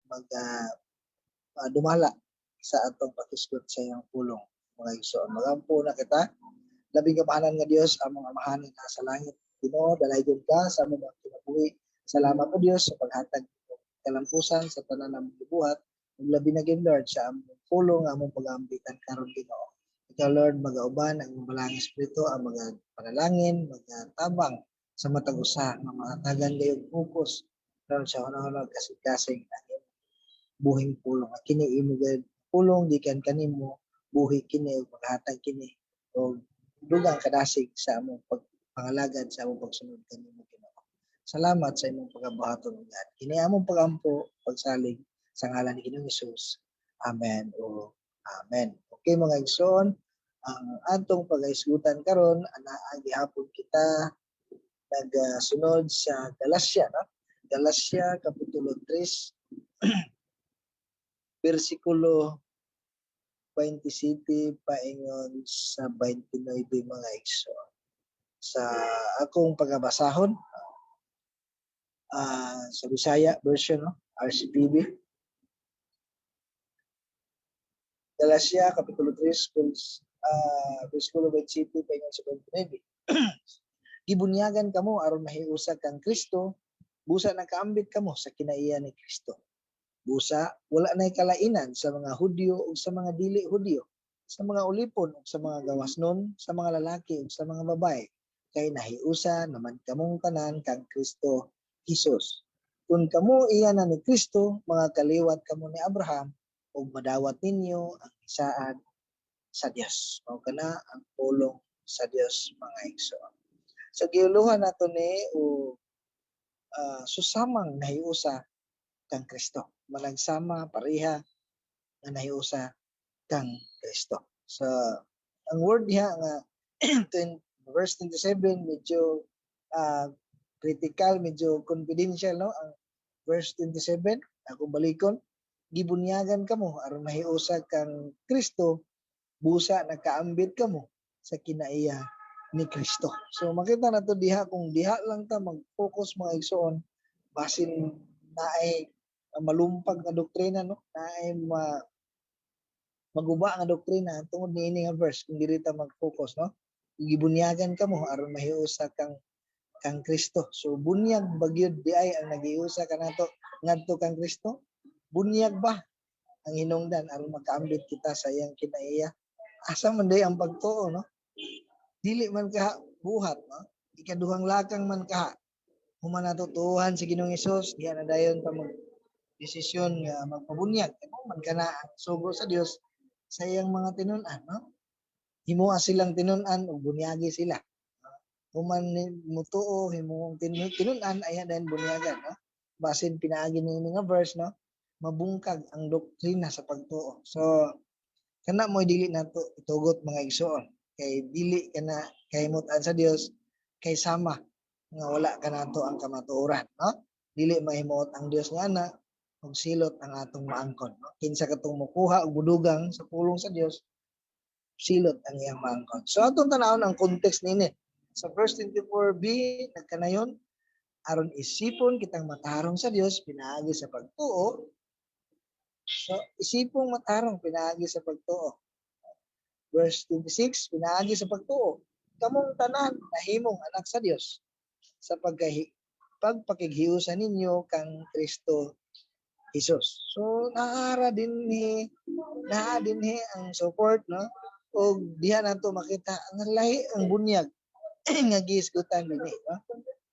Mag dumala sa atong paghisgot sa iyang pulong, mga igsoon. Magampo na kita. Labing kamahalan nga Dios, among Amahan nga nasa langit. Ginoo, dalaygon ka sa among mga kinabuhi. Salamat o Dios sa paghatag og kalampusan sa tanan namong gibuhat. Ug labi na gyud, Lord, sa among pulong nga among pag-aambitan karon, Ginoo. Ikaw, Lord, magauban ang Balaang Espiritu ang mga panalangin, magatabang sa matag usa nga mahatagan gayud focus, Lord, sa hunahuna kasing-kasing ang imong buhing pulong. Kini imo gayud pulong gikan kanimo, buhi kini ug maghatag kini og dugang kadasig sa among pagpangalagad, sa among pagsunod kanimo, Ginoo. Salamat sa imong pagabuhaton, God. Kini among pagampo, pagsalig sa ngalan ni Ginoong Hesus. Amen o amen. Okay, mga igsoon, ang atong pagahisgutan karon anaa gihapon kita nagsunod sa Galacia, no? Galacia kapitulo 3 bersikulo 27 paingon sa 29, mga igsoon. Sa akong pagabasahon sa Bisaya version, no? RCPB. Galacia kapitulo 3 bersikulo 27 paingon sa 29. Gibunyagan kamo aron mahiusa kang Kristo, busa nakaambit kamo sa kinaiya ni Kristo. Busa wala nay kalainan sa mga Hudyo ug sa mga dili Hudyo, sa mga ulipon ug sa mga gawasnon, sa mga lalaki ug sa mga babae, kay nahiusa naman kamong tanan kang Kristo Hesus. Kung kamo iya na ni Kristo, mga kaliwat kamo ni Abraham ug madawat ninyo ang isaad sa Dios. Mao kana ang pulong sa Dios, mga igsoon. So giuluhan nato ni o susamang nahiusa kang Kristo. Managsama pareha nga nahiusa kang Kristo. So ang word diha nga verse 27, medyo critical, medyo confidential, no? Ang verse 27, ako balikon: "Gibunyagan kamo aron mahiusa kang Kristo, busa nakaambit kamo sa kinaiya ni Kristo." So makita nato diha, kung diha lang ta mag-focus, mga igsoon, basin naay malumpag nga doktrina, no, naay maguba nga doktrina tungod niini nga verse kung diri ta mag-focus, no? "Gibunyagan kamo aron mahiusa kang Kristo." So bunyag ba gyud di ay ang nagiusa kanato ngadto kang Kristo? Bunyag ba ang hinungdan aron makaambit kita sa iyang kinaiya? Asa man day ang pagtuo, no? Dili man kaha buhat, no? Ikaduhang lakang man kaha. Human nato tuohan si Ginoong Hesus, diha na dayon ta mag desisyon nga magpabunyag. Kay mao man kana ang sugo sa Dios sa iyang mga tinun-an, no? Himoa silang tinun-an ug bunyagi sila. Human ni mutuo, himong tinun-an, ayan dayon bunyagan, no? Basin pinaagi niini nga verse, no, mabungkag ang doktrina sa pagtuo. So kana mo'y dili nato itugot, mga igsoon, kay dili kana kahimutan sa Dios kay sama nga wala kanato ang kamatuoran, no? Dili mahimuot ang Dios nga ana ug silot ang atong maangkon, no? Kinsa katong mokuha og budugang sa pulong sa Dios, silot ang iyang maangkon. So atong tanawon ang context nini. Sa verse 24b, nagkanayon, aron isipon kitang matarong sa Dios pinaagi sa pagtuo. So isipong matarong pinaagi sa pagtuo. Verse 26, pinaagi sa pagtuo, kamong tanan nahimong anak sa Dios sa pagpakighiusa ninyo kang Kristo Jesus. So naara din ni naa dinhi ang support, no? Og diha nato makita ang lahi ang bunyag nga gihisgutan dinhi, no?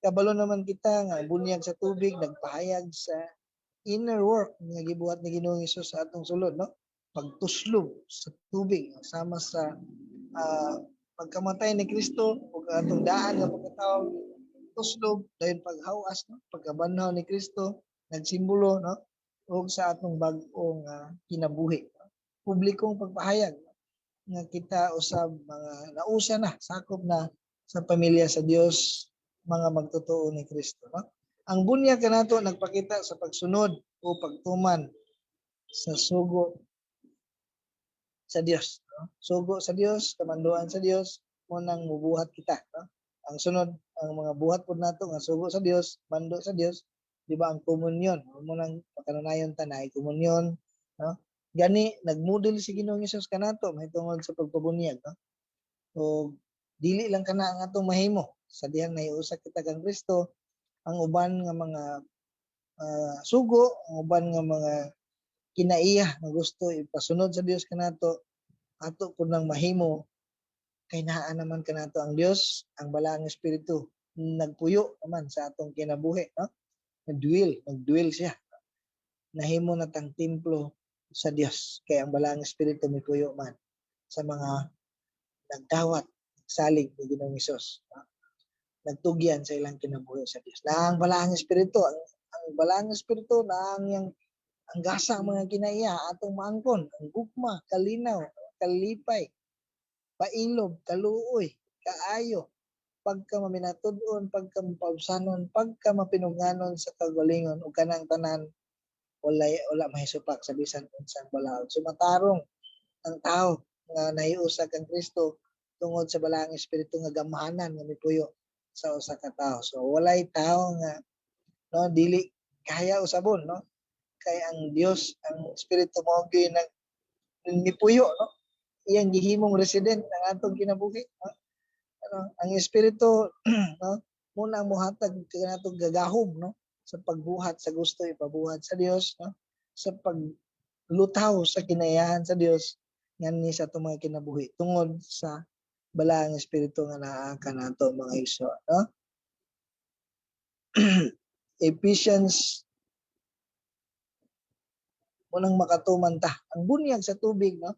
Kabalo naman kita nga ang bunyag sa tubig nagpahayag sa inner work nga gibuhat ni Ginoong Hesus sa atong sulod, no? Pagtuslob sa tubig sama sa pagkamatay ni Kristo ug atong daan nga pagkatao tuslob, dayon paghawas, no, pagkabanhaw ni Kristo nagsimbolo, no, ug sa atong bag-ong kinabuhi, publikong pagpahayag nga kita usab mga nausa na, sakop na sa pamilya sa Dios, mga magtotoo ni Kristo, no? Ang bunyag kanato nagpakita sa pagsunod o pagtuman sa sugo sa Dios, no? Sugo sa Dios, kamanduan sa Dios mo nang mubuhat kita, no? Ang sunod, ang mga buhat pud nato nga sugo sa Dios, mando sa Dios. Di ba ang komunyon, mo nang makanunayon ta na komunyon, no? Gani nagmodel si Ginoong Hesus kanato mahitungod sa pagpabunyag, no? O dili lang kana ang atong mahimo sa dihang nahiusa kita kang Kristo. Ang uban nga mga sugo, ang uban nga mga kinaiya nga gusto ipasunod sa Dios kanato, ato pud nang mahimo kay naa naman kanato ang Dios, ang Balaang Espiritu nagpuyo naman sa atong kinabuhi, no? Nagdwell siya. Nahimo na tang templo sa Dios kay ang Balaang Espiritu mipuyo man sa mga nagdawat, salig ni Ginoong Hesus, no? Nagtugyan sa ilang kinabuhi sa Dios. Na ang Balaang Espiritu, ang Balaang Espiritu na ang yang ang gasa ang mga kinaiya atong maangkon, ang gugma, kalinaw, kalipay, pailob, kaluoy, kaayo, pagka maminatud-on, pagka mapaubsanon, pagka mapinunganon sa kagalingon ug kanang tanan wala mahisupak sa bisan unsang balaod. So matarong ang tao nga nahiusa kang Kristo tungod sa Balaang Espiritu nga gamhanan nga mipuyo sa usa ka tawo. So walay tao nga, no, dili kaya usabon, no, kay ang Dios, ang Espiritu mo gyud nag mipuyo, no, iyang gihimong resident ang atong kinabuhi, no? Ano, ang Espiritu, no, muna ang muhatag kanatong gagahom, no, sa pagbuhat sa gusto ipabuhat sa Dios, no, sa paglutaw sa kinayahan sa Dios nganni sa atong mga kinabuhi tungod sa Balaang Espiritu nga naa kanato, mga igsoon, no? Ephesians, unang makatuman ta ang bunyag sa tubig, no,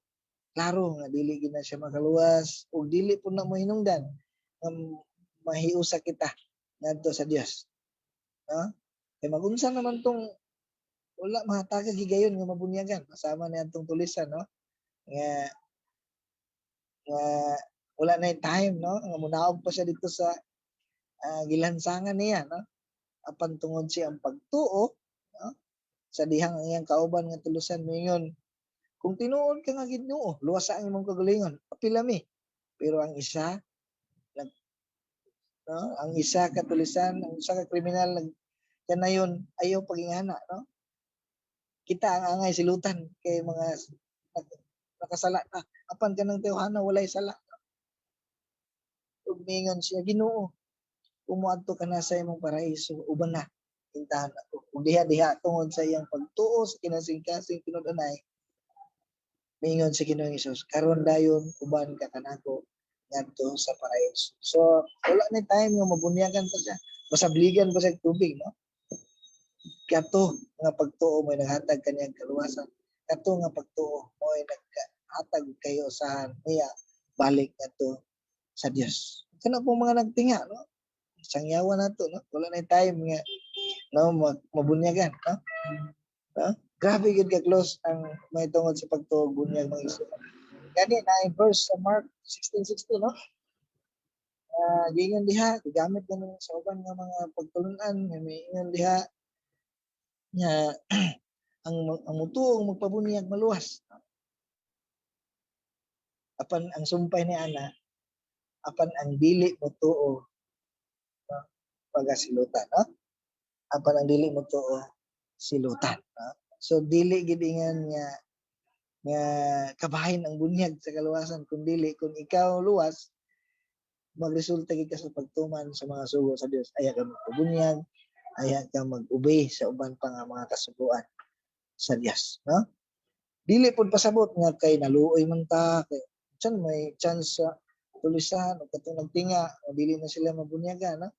klaro nga dili gid na siya makaluwas ug dili pud na mohinungdan nga mahiusa kita ngadto sa Dios, no? Kay magunsa naman tong wala mahatagag higayon nga mabunyagan, kasama ni atong tulisan, no, nga nga wala na yung time, no, nga munaog pa siya dito sa gilansangan niya, no? Apan tungod siya ang pagtuo, no, sa dihang ang iyang kauban nga tulusan moingon, "Kung tinuod ka nga Ginoo, luwasa ang imong kagalingon, apila mi." Pero ang isa nag, no, ang isa ka tulisan, ang isa ka kriminal nag kanayon, "Ayaw pagingana, no, kita ang angay silutan kay mga nakasala ta, apan kanang tawhana walay sala." Ug miingon siya, "Ginoo, kung moadto ka na sa imong paraiso, uban na intahan ako." Ug diha-diha, tungod sa iyang pagtuo sa kinasingkasing tinud-anay, miingon si Ginoong Hesus, "Karon dayon uban ka kanako ngadto sa paraiso." So wala na time nga mabunyagan pa siya, masabligan pa siya og tubig, no? Kato nga pagtuo mo'y naghatag kaniyang kaluwasan. Kato nga pagtuo mo'y naghatag kayo usahan niya balik ngadto sa Dios. Kana pong mga nagtinga, no, sangyawan nato, no, wala na time nga, no, mabunyagan, no? No, grabe gid ka close ang may tungod sa pagtuo, bunyag, mga igsoon. Gani na verse sa Mark 16:16, no, giingon diha, gigamit ganun sa uban nga mga pagtulunan nga may ingon diha nga ang mutuong magpabunyag maluwas. Apan ang sumpay ni ana, apan ang dili motuo, no, pagasilutan, no? Apan ang dili motuo, silutan, no? So dili gid ingan nga nga kabahin ang bunyag sa kaluwasan, kun dili, kung ikaw luwas, magresulta gid ka sa pagtuman sa mga sugo sa Dios. Ayaw ka magpabunyag, ayaw ka mag-obey sa uban pa nga mga kasuguan sa Dios, no? Dili pud pasabot nga kay naluoy man ta, kay chan may chance sa tulisan o katong nagtinga o dili na sila mabunyagan, no?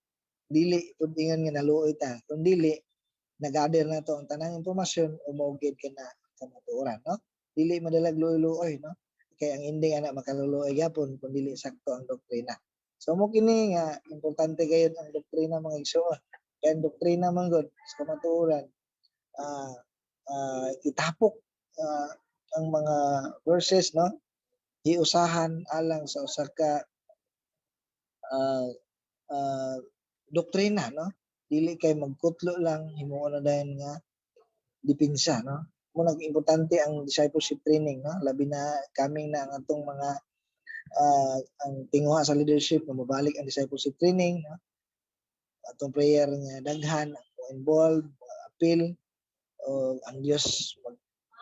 Dili pud ingon nga naluoy ta, kun dili nagather na to ang tanang impormasyon o mao gid ka na kamatuoran, no? Dili madalag luoy-luoy, no, kay ang ending ana makaluluoy gyapon kung dili sakto ang doktrina. So mo kini nga importante gayud ang doktrina, mga igsoon, kay ang doktrina man gud sa kamatuoran, itapok ang mga verses, no, hiusahan alang sa usa ka doktrina, no? Dili kay magkutlo lang, himuon na dayon nga depensa, no? Mo nag importante ang discipleship training, no, labi na coming na ang atong mga ang tinguha sa leadership nga mobalik ang discipleship training, no? Atong prayer nga daghan ang involved. Pag-apil o ang Dios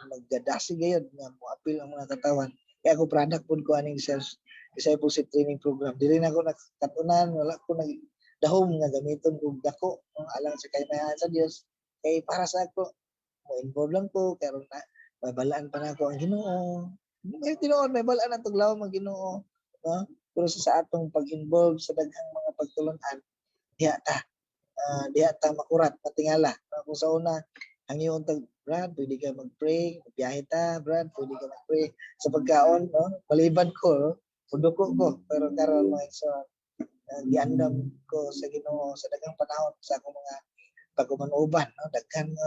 maggadasig gayud nga moapil ang mga katawan. Kaya ako, product pud ko aning self discipleship training program. Dili na ako nakatunan, wala ko nag dahom nga gamiton kog dako, no, alang sa kahimayan sa Dios. Kay para sa ako, mo involve lang ko karon na may balaan pa nako ang Ginoo. May tinuod, may balaan atong lawom ang Ginoo, no? Pero sa atong pag-involve sa daghang mga pagtulunan, diha ta makurat, matingala. No? Kung sa una, hangyoon tag, "Brad, pwede ka mag-pray, biyahe ta, Brad, pwede ka mag-pray sa pagkaon," no? Malibad ko, no? Puduko ko, pero karon, mga igsoon, giandam ko sa Ginoo sa daghang panahon sa akong mga pag-uban-uban, no? Daghan nga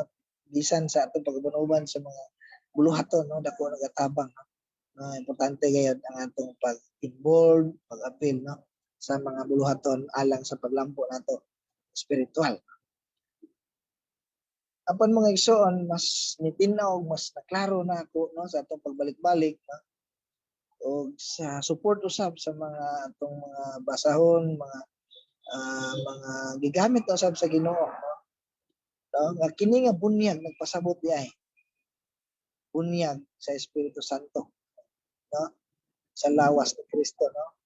bisan sa atong pag-uban-uban sa mga buluhaton, no, dako nagatabang, no? Importante gayud ang atong pag-involve, pag-apil, no, sa mga buluhaton alang sa paglambo nato spiritual. Apan, mga igsoon, mas nitin-aw, mas naklaro na ako, no, sa atong pagbalik-balik, no, og sa support usab sa mga atong mga basahon, mga gigamit usab sa Ginoo, no, no, nga kini nga bunyag nagpasabot di ay bunyag sa Espiritu Santo, no, sa lawas ni Kristo, no?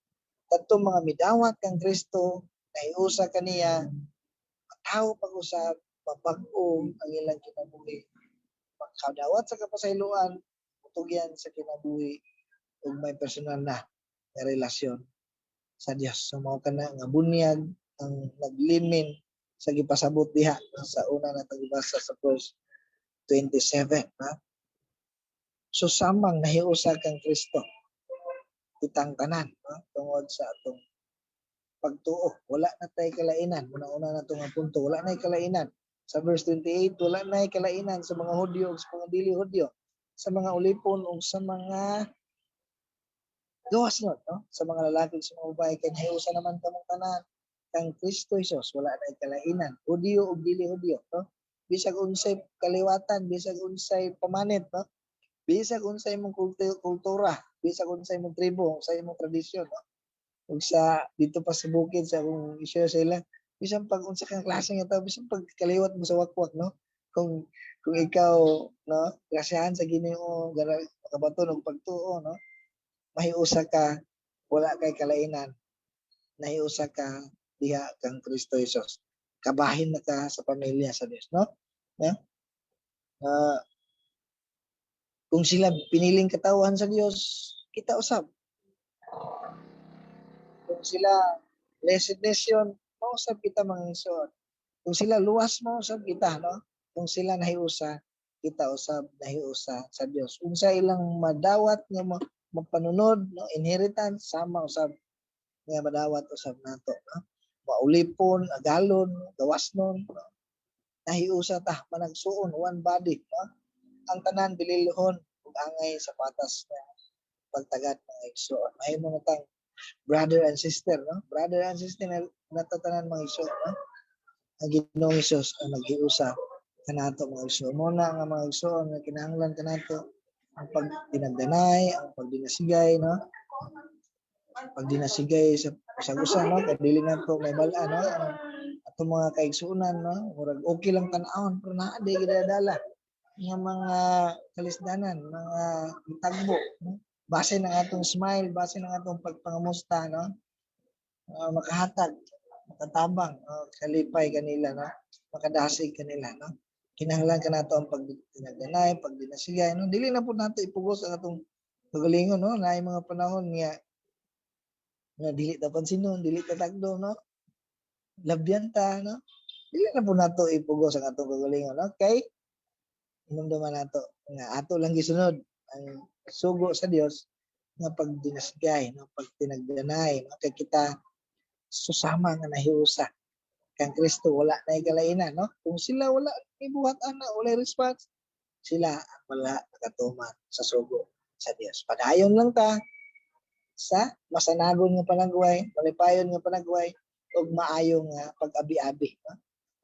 Kadtong mga midawat kang Kristo, nahiusa kaniya, matawo pag-usab, mabag-o ang ilang kinabuhi, makadawat sa kapasayloan, mutugyan sa kinabuhi ug may personal na nga relasyon sa Dios. So mao kana nga bunyag ang naglimin sa gipasabot diha, no, sa una natong gibasa sa verse 27, ha? So samang nahiusa kang Kristo kitang tanan, no, tungod sa atong pagtuo, wala na tay kalainan. Una-una na nga punto, wala na kalainan. Sa verse 28, wala na kalainan sa mga Hudyo ug sa mga dili Hudyo, sa mga ulipon ug sa mga gawas, no, no? Sa mga lalaki ug sa mga babae, kay nahiusa naman kamong tanan kang Kristo Jesus. Wala na kalainan, Hudyo ug dili Hudyo, no? Bisag unsay kaliwatan, bisag unsay pamanit, no, bisag unsay imong kultura, bisag unsay imong tribo, unsay imong tradisyon, no? Ug sa dito pa sa bukid, sa akong i-share sa ila, bisan pag unsa kang klase nga tao, bisan pag kaliwat mo sa wakwak, no, kung ikaw, no, grasyahan sa Ginoo, makabaton og pagtuo, no, mahiusa ka, wala kay kalainan, nahiusa ka diha kang Kristo Jesus, kabahin na ka sa pamilya sa Dios, no? Yeah? Kung sila piniling katawhan sa Dios, kita usab. Kung sila blessed nation, mausab kita, mga igsoon. Kung sila luwas, mausab kita, no? Kung sila nahiusa, kita usab nahiusa sa Dios. Kung sa ilang madawat nga mapanunod, no, inheritance, sama usab nga madawat usab nato, no? Maulipon, agalon, gawasnon, no? Nahiusa ta, managsuon, one body, no? Ang tanan bililhon ug angay sa patas nga pagtagad, mga igsoon. Mahimo na tang brother and sister, no? Brother and sister na natatanan, mga igsoon, no? Ang Ginoong Hesus ang naghiusa kanato, mga igsoon. Mo na nga, mga igsoon, nga kinahanglan kanato ang pagtinagdanay, ang pagdinasigay, no? Pagdinasigay sa usag-usa, no? Kay dili nato may bala, no? Ang atong mga kaigsuonan, no? Murag okay lang tan-awon, pero naa di gidadala nga mga kalisdanan, mga tagbo, no? Base ng atong smile, base ng atong pagpangamusta, no? Makahatag, makatabang, kalipay kanila, no? Makadasig kanila, no? Kinahanglan kanato ang pagdinagdanay, pagdinasigay, no? Dili na po nato ipugos ang atong kagalingon, no? Naay mga panahon nga nga dili ta pansinon, dili ta tagdo, no? Labyan ta, no? Dili na po nato ipugos ang atong kagalingon, no? Kay hinumduman nato nga ato lang gisunod ang sugo sa Dios nga pagdinasigay, no, pagtinagdanay, no? Kay kita susama nga nahiusa kang Kristo, wala na kalainan, no? Kung sila wala ibuhat ana, wala response, sila ang wala nakatuman sa sugo sa Dios. Padayon lang ta sa masanagon nga panagway, malipayon nga panagway ug maayo nga pag-abi-abi, no?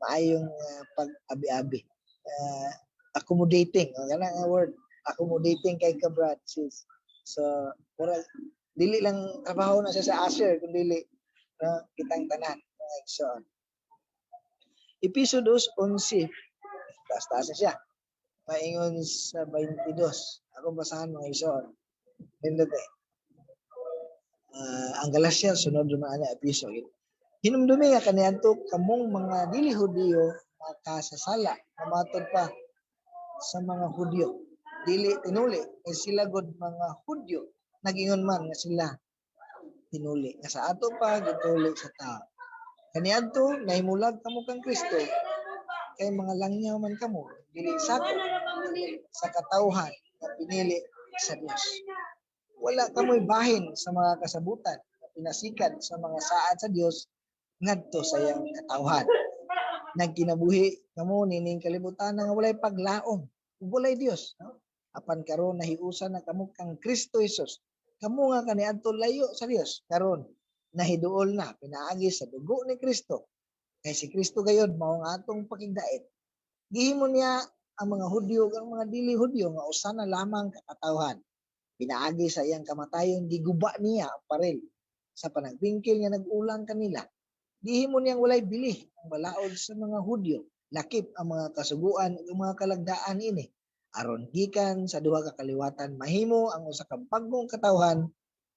Maayong pag-abi-abi. Accommodating, no? Kana nga word, accommodating kay ka, Brad, sis. So, mura dili lang trabaho na siya sa usher kun dili, no, kitang tanan, mga igsoon. Episo 2:11. Taas-taas na siya. Paingon sa 22. Akong basahan, mga igsoon. Nindot eh. Ang Galacia, sunod naman ana Episo. Hinumdumi nga kaniadto kamong mga dili Hudiyo makasasala, mamatod pa sa mga Hudyo. Dili tinuli, kay sila gud mga Hudyo. Nagingon man nga sila tinuli. Nga sa ato pa gituli sa tao. Kaniadto nahimulag kamo kang Kristo kay mga langyaw man kamo, dili sakop sa katawhan nga pinili sa Dios. Wala kamoy bahin sa mga kasabutan nga pinasikad sa mga saad sa Dios ngadto sa iyang katawhan. Nagkinabuhi kamo nining kalibutan nga walay paglaom ug walay Dios, no? Apan karon nahiusa na kamo kang Kristo Jesus. Kamo nga kaniadto layo sa Dios, karon nahiduol na pinaagi sa dugo ni Kristo. Kay si Kristo gayod mao ang atong pakigdait. Gihimo niya ang mga Hudyo ug ang mga dili Hudyo nga usa na lamang ka katawhan. Pinaagi sa iyang kamatayon, giguba niya ang paril sa panagbingkil nga nag-ulang kanila. Gihimo niyang walay bili ang balaod sa mga Hudyo, lakip ang mga kasuguan ug mga kalagdaan ini. Aron gikan sa duha ka kaliwatan mahimo ang usa ka bag-ong katawhan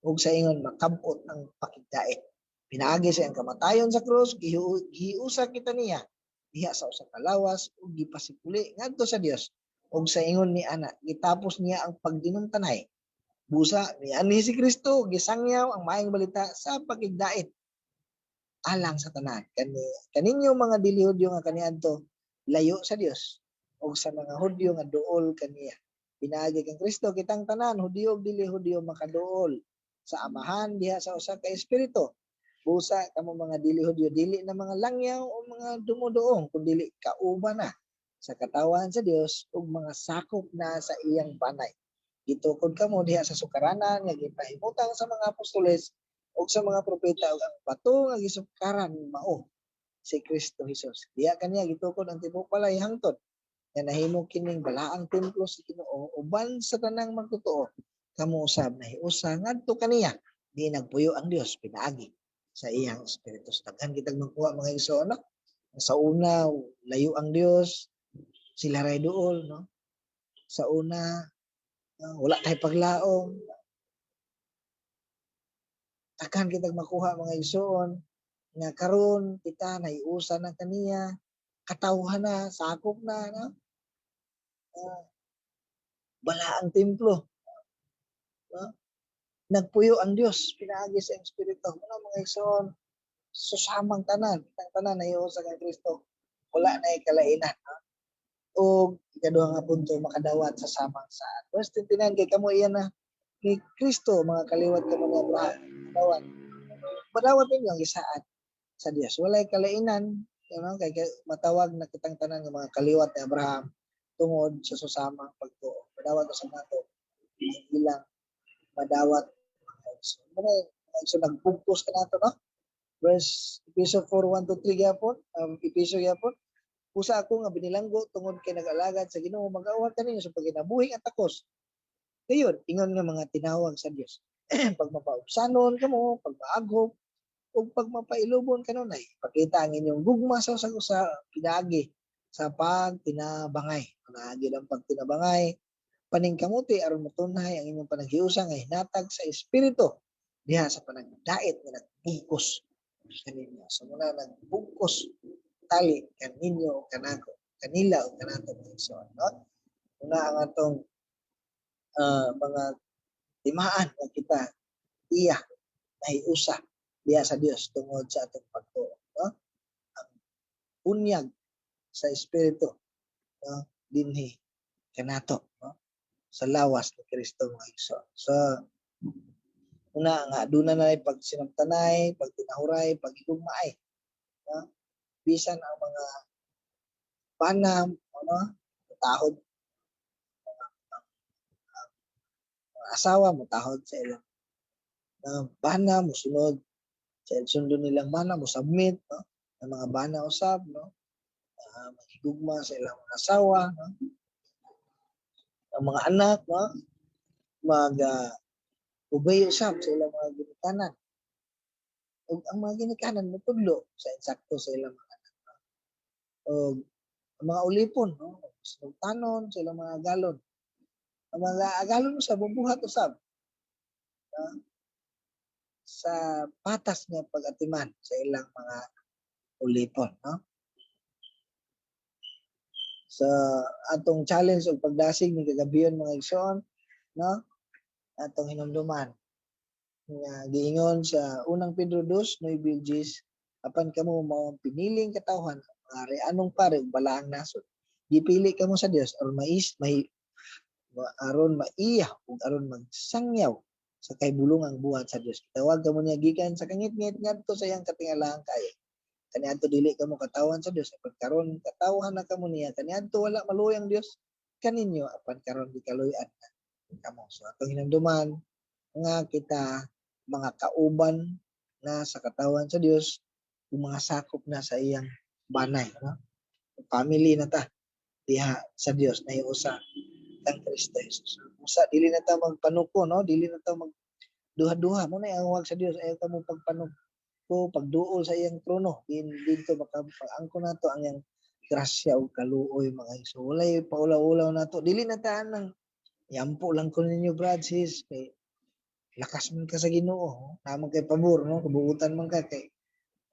ug sa ingon makab-ot ang pakigdait. Pinaagi sa iyang kamatayon sa krus, gihiusa kita niya diha sa usa ka lawas ug gipasipuli ngadto sa Dios. Ug sa ingon ni ana, gitapos niya ang pagdinumtanay. Busa nianhi si Kristo, gisangyaw ang maayong balita sa pakigdait alang sa tanan. Kani kaninyo mga dili Hudyo nga kaniadto layo sa Dios ug sa mga Hudyo nga duol kaniya. Pinaagi kang Kristo, kitang tanan, Hudyo ug dili Hudyo, makaduol sa Amahan diha sa usa ka espiritu. Busa kamo mga dili Hudyo dili na mga langyaw o mga dumuduong, kun dili kauban na sa katawan sa Dios ug mga sakop na sa iyang banay. Gitukod kamo diha sa sukaranan nga gipahimutang sa mga apostoles ug sa mga propeta, ug ang bato nga gisukaran mao si Kristo Jesus. Diha kaniya gitukod ang tibuok balay hangtod nga nahimo kining balaang templo sa Ginoo uban sa tanang magtotoo. Kamo usab nahiusa ngadto kaniya, di nagpuyo ang Dios pinaagi sa iyang espiritu. So, daghan kitag makuha, mga igsoon, no? Sa una, layo ang Dios, sila ray duol, no? Sa una, wala tay paglaom. Daghan kitag makuha, mga igsoon, nga karon kita nahiusa na kaniya, katawhan na, sakop na, no? Balaang templo. No? Nagpuyo ang Dios pinaagi sa iyang espiritu. Ano, mga igsoon, susamang tanan, kitang tanan nahiusa kang Kristo. Wala na kalainan. No? O ikaduha nga punto, makadawat sa samang saad. Verse 29, kay kamo iya na ni Kristo, mga kaliwat kamo ni Abraham. Madawat. Madawat ninyo ang gisaad sa Dios. Walay kalainan, kay matawag na kitang tanan ng mga kaliwat ni Abraham tungod sa susamang pagtuo. Madawat sa nato ang ilang madawat. So, so nagbugkos ka nato, no? Verse Episo 4, 1 to 3 gyapon, Episo gyapon. Usa ako nga binilanggo tungod kay nag-alagad sa Ginoo, mag-awat kaninyo sa pagkinabuhi at takos. Gayon, ingon nga mga tinawag sa Dios. Pagmapaubsanon kamo, pagmaaghop, ug pagmapailubon kanunay, pakita ang inyong gugma sa usag usa pinaagi sa pagtinabangay. Pinaagi lang pagtinabangay, paningkamuti aron motunhay ang inyong panaghiusa nga hinatag sa espiritu diha sa panagdait nga nagbugkos kaninyo. So muna nagbugkos tali kaninyo o kanako, kanila o kanato, mga igsoon, no? Una ang atong mga timaan nga kita iya nahiusa diha sa Dios tungod sa atong pagtuo, no? Ang bunyag sa espiritu, no, dinhi kanato, no, sa lawas ni Kristo, mga igsoon. So una nga aduna na pagsinabtanay, pagtinahuray, pagigugmaay, no? Bisan ang mga panam, ano, tahod mga asawa mo tahod sa ilang bana, musunod sa sundo nilang bana, mo submit, no, ang mga bana usab, no, magigugma sa ilang mga asawa, no, ang mga anak, no, mag obey usab sa ilang mga ginikanan ug ang mga ginikanan motudlo sa insakto sa ilang mga anak, no? Og ang mga ulipon, no, Sinugtanon sa ilang mga agalon. Ang mga agalon sa bubuhat usab, no, sa patas nga pag-atiman sa ilang mga ulipon, no? So atong challenge og pagdasig ni kagabion, mga igsoon, no, atong hinumduman nga giingon sa Unang Pedro 2:9, "Apan kamo mao ang piniling katawhan, anong pare ug balaang nasod. Gipili kamo sa Dios aron mais may aron maiya ug aron magsangyaw sa kahibulongang buhat sa Dios. Tawag kamo niya gikan sa kangitngit ngadto sa iyang katingalaang kaayo. Kaniadto dili kamo katawhan sa Dios, apan karon katawhan na kamo niya. Kaniadto wala maluoy ang Dios kaninyo, apan karon gikaluy-an na kamo." So atong hinumduman nga kita mga kauban na sa katawan sa Dios ug mga sakop na sa iyang banay, no? Family na ta diha sa Dios, nahiusa kang Kristo Jesus. Usa, dili na ta magpanuko, no? Dili na ta mag duha-duha mo na ang wag sa Dios. Ayaw kamo pagpanuko, pagduol sa iyang trono. Din didto maka pag-angkon nato ang iyang grasya ug kaluoy, mga igsoon. Walay paulaw-ulaw nato. Dili na ta nang yampo lang ko ninyo, brad, sis, kay lakas man ka sa Ginoo, naman kay pabor, no, kabuutan man ka kay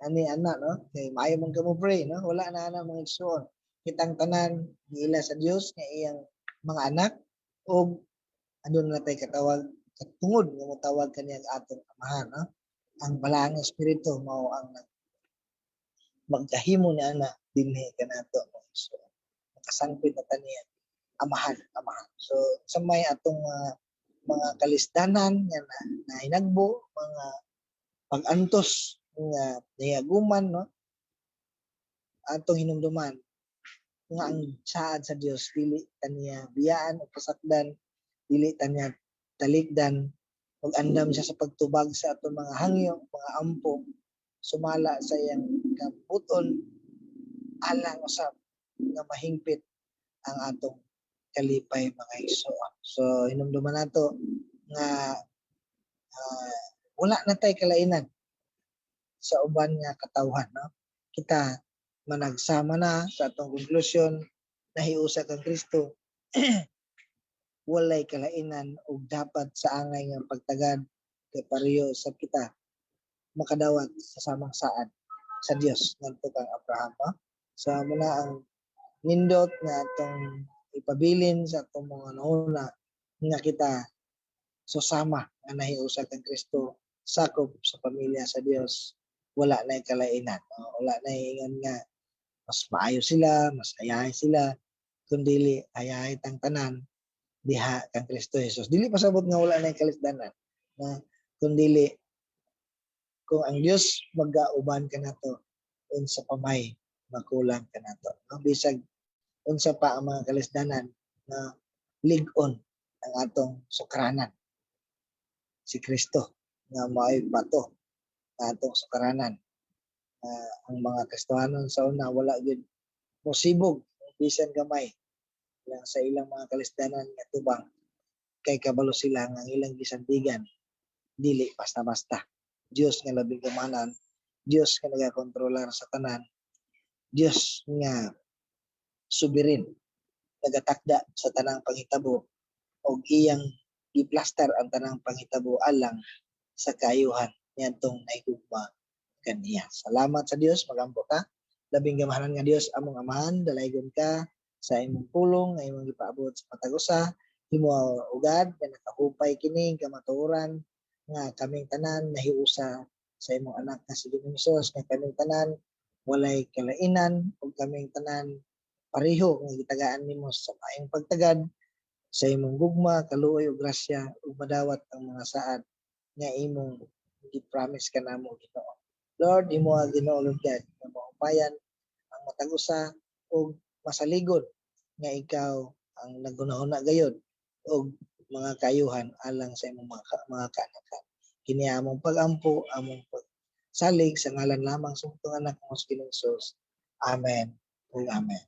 ani ana, no, kay maayo man ka mo pray, no? Wala na ana, mga igsoon. Kitang tanan giila sa Dios nga iyang mga anak og aduna na tay katawag katungod nga motawag kaniya atong Amahan, no? Ang Balaang Espiritu mao ang magkahimo ni ana dinhi kanato, mga igsoon. Makasangpit na ta niya, Amahan, Amahan. So sa may atong mga kalisdanan nga na hinagbo, mga pag-antos nga nahiaguman, no, atong hinumduman nga ang saad sa Dios, dili kaniya biyaan o pasakdan, dili taniya talikdan, ug andam siya sa pagtubag sa atong mga hangyo, mga ampo, sumala sa iyang kabuton, alang usab nga mahingpit ang atong kalipay, mga igsoon. So hinumduman nato nga wala na tay kalainan sa uban nga katawhan, no? Kita managsama na. Sa atong konklusyon, nahiusa kang Kristo, walay kalainan ug dapat sa angay nga pagtagad kay pareho sa kita makadawat sa samang saad sa Dios ngadto kang Abraham, no? So muna ang nindot nga atong ipabilin sa atong mga nauna nga kita susama nga nahiusa kang Kristo, sakop sa pamilya sa Dios, wala na kalainan, no? Wala na ingon nga mas maayo sila, mas ayahay sila, kundi ayahay tang tanan diha kang Kristo Jesus. Dili pasabot nga wala na kalisdanan, na kundi kung ang Dios magauban kanato, unsa pa may makulang kanato, no? Bisag unsa pa ang mga kalisdanan, na lig-on ang atong sukaranan, si Kristo nga mao'y bato nga atong sukaranan. Ang mga Kristohanon sa una wala gyud mosibog bisan gamay lang sa ilang mga kalisdanan nga tubang kay kabalo sila nga ang ilang gisandigan dili basta-basta. Dios nga labing gamanan, Dios nga nagakontrolar sa tanan, Dios nga sovereign, nagatakda sa tanang panghitabo og iyang giplastar ang tanang panghitabo alang sa kaayuhan niadtong nahigugma kaniya. Salamat sa Dios, magampo ta. Labing gamahanan nga Dios, among Amahan, dalaygon ka sa imong pulong nga imong gipaabot sa matag usa. Himo ugad nga nakahupay kining kamatuoran nga kaming tanan nahiusa sa imong anak nga si Ginoong Hesus, nga kaming tanan walay kalainan ug kaming tanan pareho nga gitagaan nimo sa maayong pagtagad sa imong gugma, kaluoy ug grasya ug madawat ang mga saad nga imong gi-promise kanamo, Ginoo. Lord, imo ang Ginoo, Lord God, nga mahupayan ang matag usa ug masaligon nga ikaw ang naghunahuna gayod og mga kaayuhan alang sa imong mga kaanakan. Kini among pag-ampo, among pagsalig sa ngalan lamang sa imong anak nga si Ginoong Hesus. Amen ug amen.